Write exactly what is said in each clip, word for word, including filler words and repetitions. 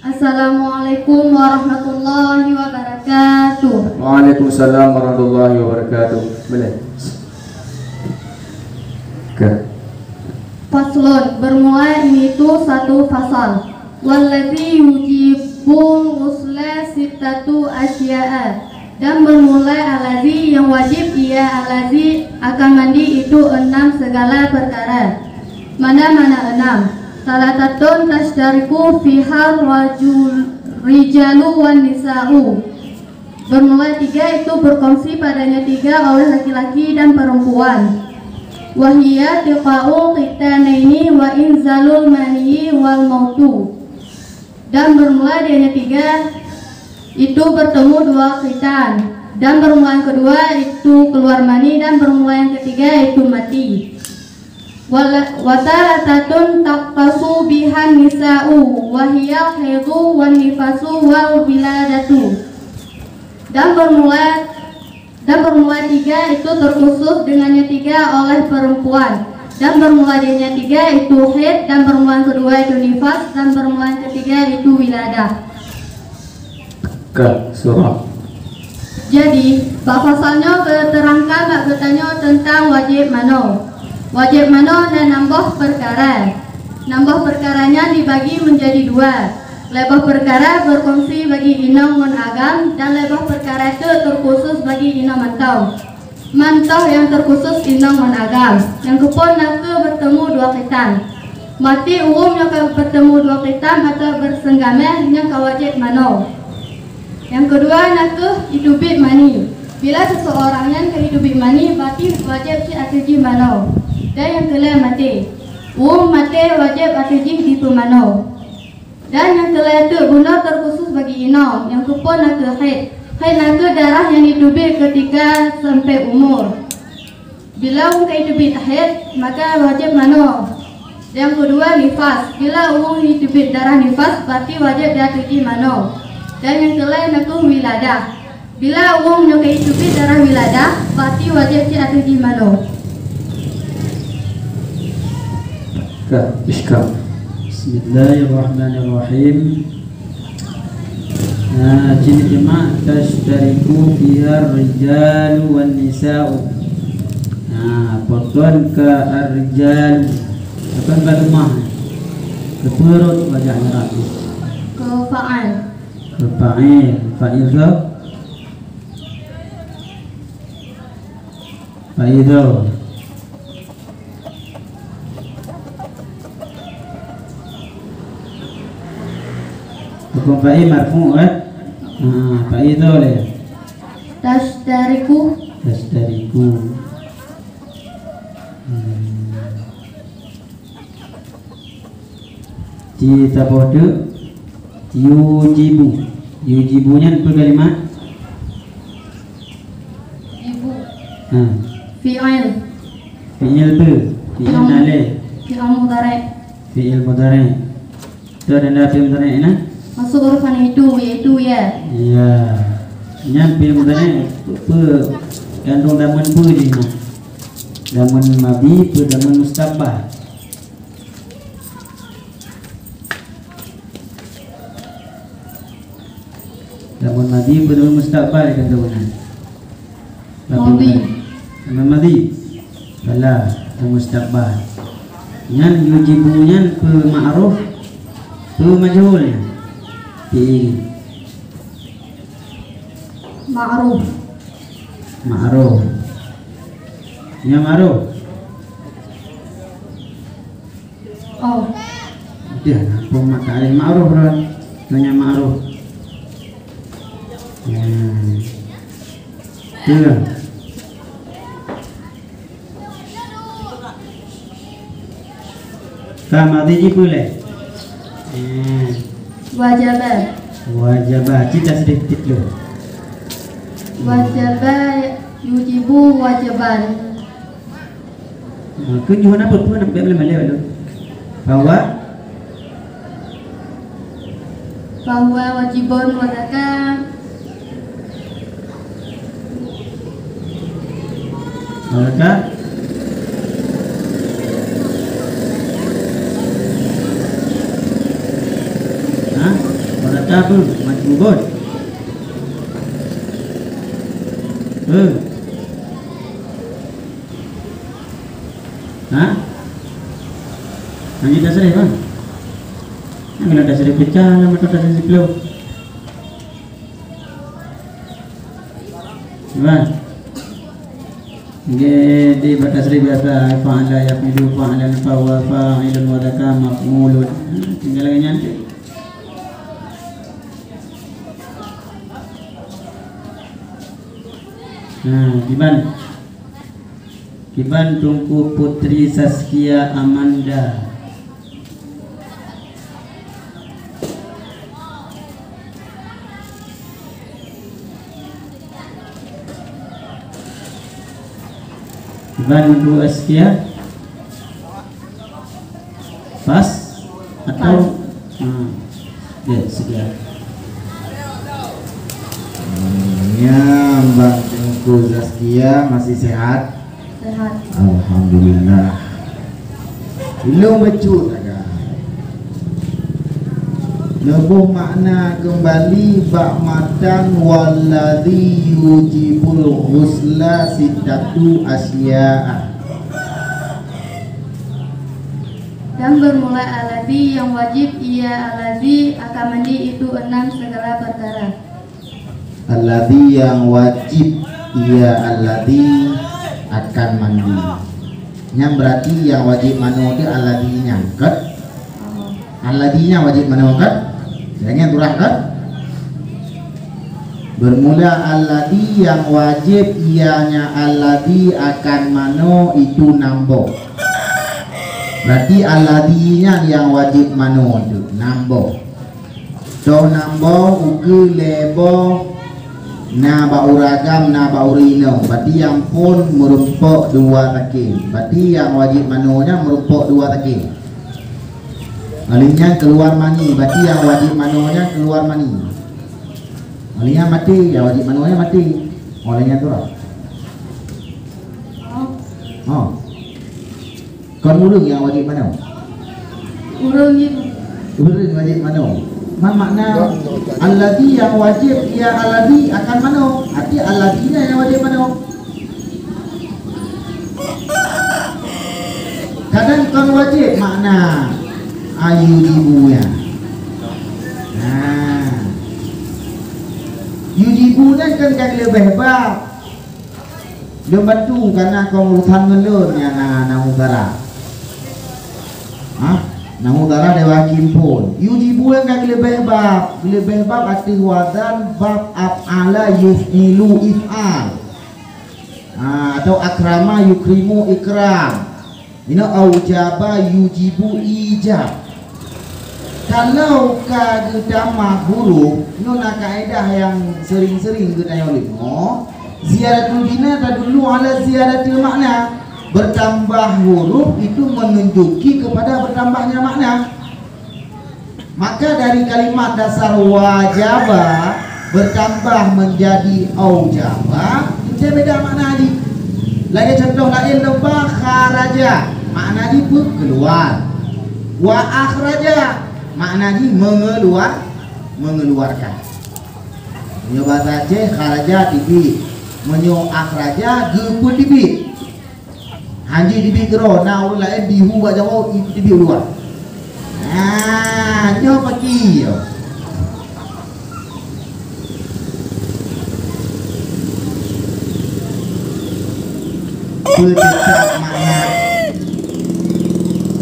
Assalamualaikum warahmatullahi wabarakatuh. Waalaikumsalam warahmatullahi wabarakatuh. Boleh. Oke. Faslun, bermula ini tu satu fasal. Wallazi yujibul ghusla sittatu asya'a. Dan bermula allazi yang wajib ia allazi akan mandi itu enam segala perkara. Mana-mana enam? Salatatun tashtariku fiha rajul, rijalu wan nisa'u. Bermula tiga itu berkongsi padanya tiga oleh laki-laki dan perempuan. Wahia tiqa'u qitanaini wa inzalul mani wal mautu. Dan bermula dianya tiga itu bertemu dua khitan. Dan bermula yang kedua itu keluar mani dan bermula yang ketiga itu mati. Wala-, wataratatun taqtasu bihan nisa'u wahiyal haidu wan nifasu wal wiladatu. Dan bermula dan bermula tiga itu terkhusus dengannya tiga oleh perempuan. Dan bermula dianya tiga itu haid, dan bermula yang kedua itu nifas, dan bermula yang ketiga itu wiladah. Ka surah. Jadi, bak fasal nyoe geuterangkan bak geutanyoe teuntang wajéb manoe. Wajéb manoe na nam boh peukara. Nam boh peukara nyan dibagi meunjadi dua. Lhée boh peukara beukongsi bagi inong ngon agam dan lhée boh peukara teuk teukhusus bagi inong mantong. Mantong nyang teukhusus inong ngon agam. Nyang keuphon na kheueh beuteumu dua khitan. Maté ureuëng nyang ka beuteumu dua khitan atawa beuseuenggaméh nyang ka wajéb manoe. Nyang keudua na kheueh jiteubiet mani. Bila seseurang nyan ka jiteubiet mani, berarti wajéb cit ateueh jih manoe. Dan nyang keulhée maté. Ureuëng maté wajéb ateueh jih jipeumanoe. Dan nyang keulhée teuk bunoe teukhusus bagi inong, nyang keuphon na kheueh haid. Haid na kheueh darah nyang jiteubiet keutika sampoe umur. Bila ureuëng ka jiteubiet haid, maka wajéb manoe. Nyang keudua nifas. Bila ureuëng jiteubiet darah nifas, berarti wajéb ateueh jih manoe. Dan nyang keulhée na kheueh wiladah. Bila ureuëng nyoe ka jiteubiet darah wiladah, berarti wajéb cit ateueh jih manoe. Ka, iskal. Bismillahirrahmanirrahim. Nah, cit jeumak, tashtariku fiha rijalu wan nisa'u. Nah, pakon ka ar-rijalu? Pakon ka lemah? Keupeurot wajah Arab tu. Keu fa'al. Keu fa'il. Fa'il tu? Fa'idho. Hukôm fa'il marfu', eh? Ha, fa'idho lé. Tashtariku. Tashtariku. Hmm. Ci saboh teuk, yujibu. Yujibu nyan peue kalimat? Jibu. Ha. Fi'il. Fi'il peue? Fi'il. Fi'il. Na lé? Fi'il mudhari'. Fi'il mudhari'. Tu ada fi'il mudhari' na? Masuk urutan itu, yaitu ya. Ya. Nyan fi'il mudhari' peue, peue kandong dameun peue jih nyan? Dameun madhi peue dameun mustaqbal? Dameun madhi peue dameun mustaqbal kan tu beuna? Madhi. Dameun madhi. Salah, dameun mustaqbal. Nyan yujibu nyan peue ma'ruf, peue majhul nyan? Fi'il. Ma'ruf. Ma'ruf. Nyan ma'ruf. Oh. Dah, apa mata alih ma'ruf dah? Tanya ma'ruf. Ya. Tuh. Ka madhi jih peue lé? Eh. Wajaba. Wajaba. Cit tasydid cit lé. Wajaba yujibu wajaban. Ha, keu nyoe na peue-peue na bék malée-malée lôn. Bahwa Bahwa wajibun wa zaka. Wa zaka. Ha? Apa? Majbubun. Eh. Ha? Hanya tasrif, ha? Hanya tasrif pecah lah mata tasrif sepuluh. Gimana? Nggih, di batas ribasa, fa'ala yaf'ilu, fa'alan fahuwa fa'ilun wa dzaka maf'ulun. Ha, tinggal lagèe nyan tu. Nah, kiban. Kiban Teungku Putri Saskia Amanda. Iban untuk Askia. Pas? Atau? Pas. Hmm. Ya, sekian. Hmm, ya, Mbak Teungku Zaskia masih sehat? Sehat. Alhamdulillah. Ilong bacut sagai. Neuboh makna keumbali bak matan walladzi yujibul ghusla sittatu asya'a. Dan bermula alladzi yang wajib ia alladzi akan mandi itu enam segala perkara. Alladzi yang wajib ia alladzi akan mandi. Nyan berarti yang wajib manoe tu alladzi nyan, kan? Alladzi nyan wajib manoe, kan? Jangan turah, kan? Bermula alladzi yang wajib ianya alladzi akan manoe itu namboh. Berarti alladzi nyan yang wajib manoe tu namboh. Toh namboh, ukeue lhèe boh, na bak ureueng agam, na bak ureueng inong. Berarti nyang phôn meurumpok dua takheun. Berarti nyang wajéb manoe nyan meurumpok dua takheun. Óh lheueh nyan keuluar mani, berarti nyang wajéb manoe nyan keuluar mani. Óh lheueh nyan maté, nyang wajéb manoe nyan maté. Óh lheueh nyan turah. Oh. Kon ureueng nyang wajéb manoe? Ureueng nyan. Ureueng wajéb manoe. Man makna alladzi nyang wajéb, ia alladzi akan manoe. Arti alladzi nyan nyang wajéb manoe. Kadang kon wajéb makna, a, yujibu nyan. Nah. Yujibu nyan kan ka leubeh bab. Lôn bantu, karena kon urusan ngon lôn nyang na, na mudara. Hah? Na mudara dewa kimpon. Yujibu nyang ka geuleubeh bab. Geuleubeh bab ateueh wazan bab af'ala yuf'ilu if'al. Ha, atau akrama yukrimu ikram. Inoe aujaba yujibu ijab. Kalau ka geutamah huruf, nyoe na kaedah nyang sering-sering geutanyoe deungoe, ziyadatul bina tadullu ala ziyadatil makna. Bertambah huruf itu menunjuki kepada bertambahnya makna. Maka dari kalimat dasar wajaba bertambah menjadi aujaba, teuntèe beda makna jih. Lagèe contoh laén lom ba kharaja, makna jih peue? Keuluar. Wa akhraja, makna jih mengeluar, mengeluarkan. Meunyoe bahasa Aceh, kharaja teubiet. Meunyoe akhraja, geupeuteubiet. Hanjeuet teubiet keudroe, na ureueng laén dihu bak jaroe, teubiet u luwa. Nah, nyoe paki nyoe. Peuteutab makna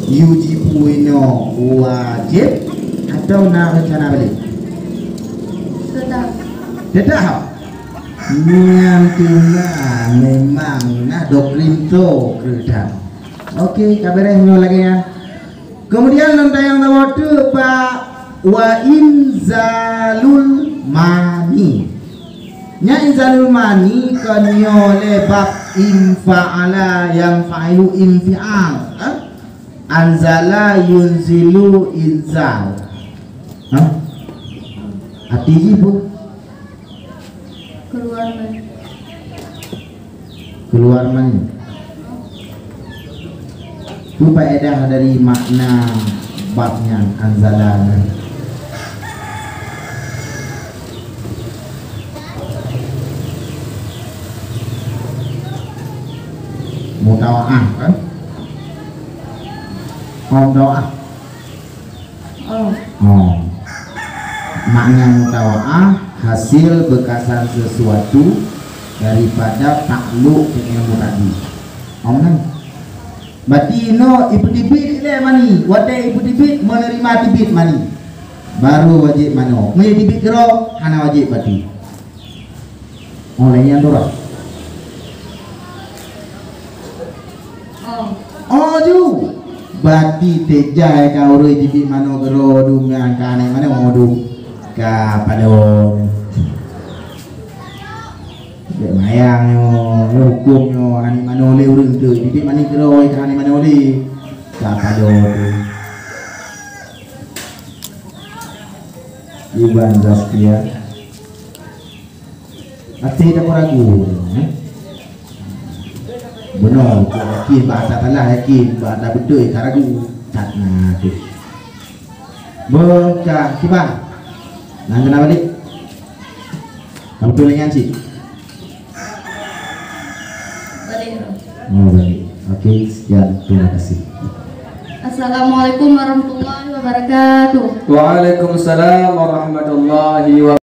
yujibu inoe wajéb atau na reuncana balék? Teutap. Teutap? Nyan teuma memang na doktrin to keu that. Oke, ka beres nyoe lagèe nyan. Kemudian lôn tanyong saboh teuk bak wa inzalul mani. Nyan inzalul mani kon nyoe lé bab infa'ala yanfa'ilu infi'al, eh? Anzala yunzilu inzal. Hah? Arti jih peue? Keluar mani. Keluar mani. Peue faedah dari makna bab nyan anzala nyan? Mutawaah kan? Oh, mutawaah. Oh. Oh. Makna mutawaah hasil beukasan sesuatu daripada takluk ilmu tadi. Oh, kan? Berarti inoe ipeuteubiet lé mani. Watée ipeuteubiet meuneurimong teubiet mani. Baru wajéb manoe. Meunyo teubiet keudroe, hana wajéb berarti. Oh, lagée nyan tu lah. Oh. Oh, ju. Berarti teuh jai ka ureuëng teubiet manoe keudroe dum nyan ka aneuk manoe dum. Ka padong. Bék mayang nyoe, nyoe huköm nyoe, aneuk manoe lé ureuëng teuh. Teubiet mani keudroe ka aneuk manoe lé. Ka padong tu. Iban Zaskia. Até dak ragu, eh? Beuna, yakin bak ata salah, yakin bak ata beutôi, ka ragu. That na tu. Beuka kiban. Nang keunan balik. Ka beutôi lagée nyan cit. Balik. Oh, balik. Oke, sekian. Terima kasih. Assalamualaikum warahmatullahi wabarakatuh. Waalaikumsalam warahmatullahi wabarakatuh.